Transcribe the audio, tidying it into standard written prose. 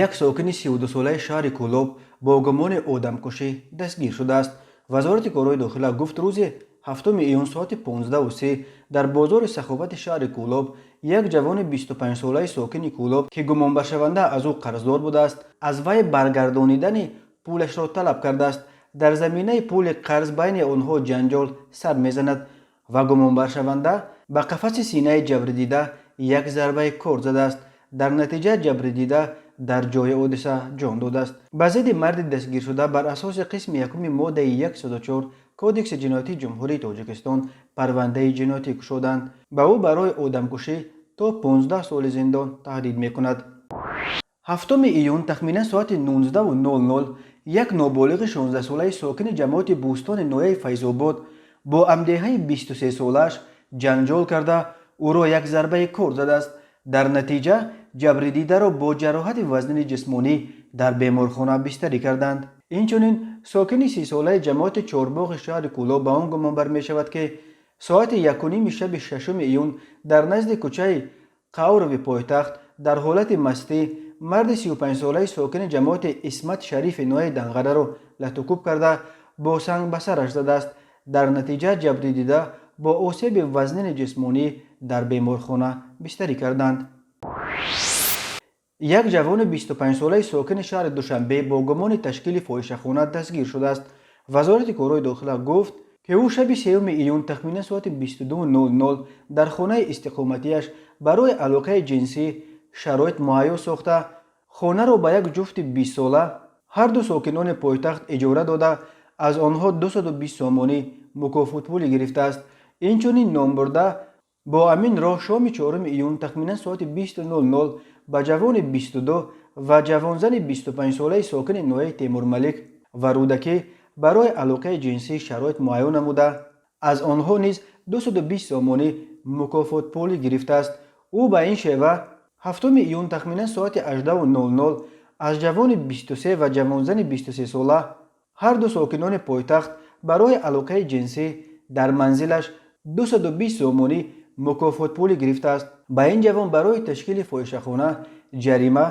Як сокини 32-солаи шаҳри Кӯлоб бо гумони одамкушӣ дастгир шудааст. Вазорати корҳои дохила гуфт, рӯзи 7 июн соати 15:30 дар бозори Саховати шаҳри Кӯлоб як ҷавони 25-солаи сокини Кӯлоб, ки гумонбаршаванда аз ӯ қарздор будааст, аз вай баргардонидани пулашро талаб кардааст. Дар заминаи пули қарз байни онҳо ҷанҷол сар мезанад ва гумонбаршаванда ба қафаси синаи ҷабрдида як зарбаи корд задааст. Дар натиҷа ҷабрдида дар ҷои ҳодиса ҷон додааст. Ба зидди марди дастгиршуда бар асоси қисми якуми моддаи 104 Кодекси ҷиноятии Ҷумҳурии Тоҷикистон парвандаи ҷиноятӣ кушоданд. Ба ӯ барои одамкушӣ то 15 соли зиндон таҳдид мекунад. 7 июн тахминан соати 19:00 як ноболиғи 16-солаи сокини ҷамоати Бӯстони ноҳияи Файзобод бо ҳамдеҳаи 23-солааш ҷанҷол карда, ӯро як зарбаи корд задааст. Дар натиҷа ҷабрдидаро бо ҷароҳати вазнини ҷисмонӣ дар беморхона бистарӣ карданд. Инчунин сокини 30-солаи ҷамоати Чорбоғи шаҳри Кӯлоб ба он гумонбар мешавад, ки соати 1:30 шаби 6 июн дар назди кӯчаи Қаврови пойтахт дар ҳолати мастӣ марди 35-солаи сокини ҷамоати Исмат Шарифи ноҳияи Данғараро латукӯб карда, бо санг ба сараш задааст. Дар натиҷа ҷабрдида бо осеби вазнини ҷисмонӣ дар беморхона бистарӣ карданд. Як ҷавони 25-солаи сокини шаҳри Душанбе бо гумони ташкили фоҳишахона дастгир шудааст. Вазорати корҳои дохила гуфт, ки ӯ шаби 3 июн тахминан соати 22:00 дар хонаи истиқоматиаш барои алоқаи ҷинсӣ шароит муҳайё сохта, хонаро ба як ҷуфти 20-сола, ҳарду сокинони пойтахт, иҷора дода, аз онҳо 220 сомонӣ мукофотпулӣ гирифтааст. Инчунин номбурда бо ҳамин роҳ шоми 4 июн тахминан соати 20:00 ба ҷавони 22 ва ҷавонзани 25-солаи сокини ноҳияи Темурмалик ва Рӯдакӣ барои алоқаи ҷинсӣ шароит муҳайё намуда, аз онҳо низ 220 сомонӣ мукофотпулӣ гирифтааст. Ӯ ба ин шева 7 июн тахминан соати 18:00 аз ҷавони 23 ва ҷавонзани 23-сола, ҳарду сокинони пойтахт, барои алоқаи ҷинсӣ дар манзилаш 220 сомонӣ мукофотпулӣ гирифтааст. Ба ин ҷавон барои ташкили фоҳишахона ҷарима